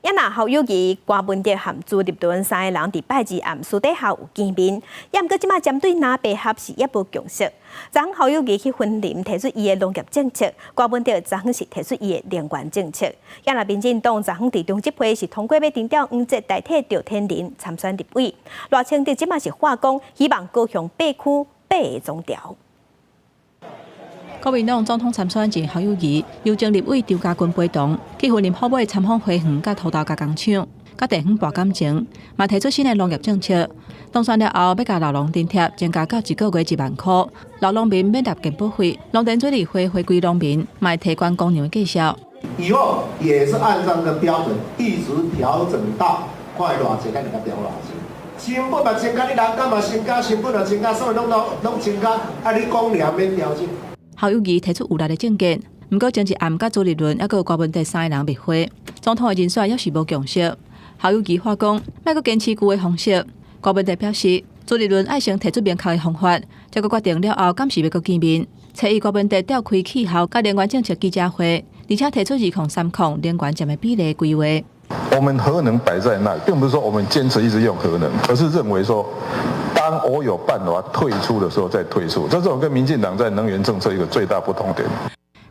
也若侯友宜、柯文哲和朱立倫三个人佇拜二暗私底下有見面，也毋過這馬針對藍白合是猶無共識。昨昏侯友宜去雲林提出伊的農業政策，柯文哲昨昏是提出伊的能源政策。也若民進黨昨昏佇中執會是通過欲徵調黃捷代替趙天麟參選立委，賴清德這馬是喊講希望高雄八區八个總調。國民黨總統參選人侯友宜，由前立委張嘉軍陪同去雲林虎尾參訪花園佮土豆加工廠，佮地方博感情，嘛提出新的農業政策。當選了後，欲共老農津貼增加到一個月1萬箍，老農民免納健保費，農田水利費回歸農民，嘛會提懸公牛的價數。以後也是按照這個標準，一直調整到看偌濟，咱就共調偌濟。成本嘛增加，你人工嘛增加，成本嘛增加，所以攏攏攏增加，啊，你講爾免調整。侯友宜提出有力的政見，毋過前一暗佮朱立倫猶閣有柯文哲三個人密會，總統的人選猶是無共識。侯友宜話講，莫閣堅持舊的方式。柯文哲表示，朱立倫愛先提出明確的方法，這個決定了後，敢是欲閣見面。初一柯文哲召開氣候佮能源政策記者會，而且提出2030能源佔的比例規劃。我們核能擺在那，並不是說我們堅持一直用核能，而是認為說，當我有辦法退出的時候再退出，這是我跟民進黨在能源政策一個最大不同點。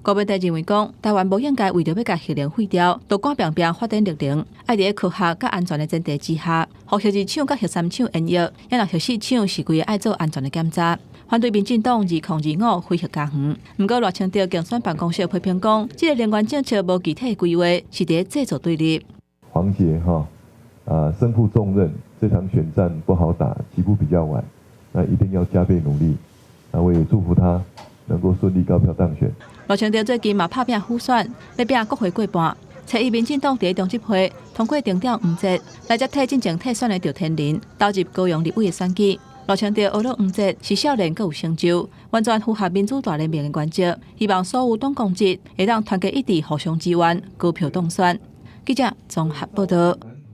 柯文哲認為講，台灣無應該為著欲共核能廢掉，就趕拚拚發展綠能，愛佇科學佮安全的前提之下，予核二廠佮核三廠延役，也若核四廠是規个愛做安全的檢查。反對民進黨2025非核家園，毋過賴清德競選辦公室批評講，這个能源政策無具體規劃，是佇製造對立。黃捷哈，啊，身負重任，這場選戰不好打，起步比較晚，那一定要加倍努力。那我也祝福他能夠順利高票當選。賴清德最近嘛拍拚輔選，欲拚國會過半。初一民進黨佇中執會通過徵調黃捷來接替進前退選的趙天麟，投入高雄立委的選舉。賴清德呵咾黃捷是少年閣有成就，完全符合民主大聯盟的原則，希望所有黨公職會當團結一致，互相支援，高票當選。記者綜合報道。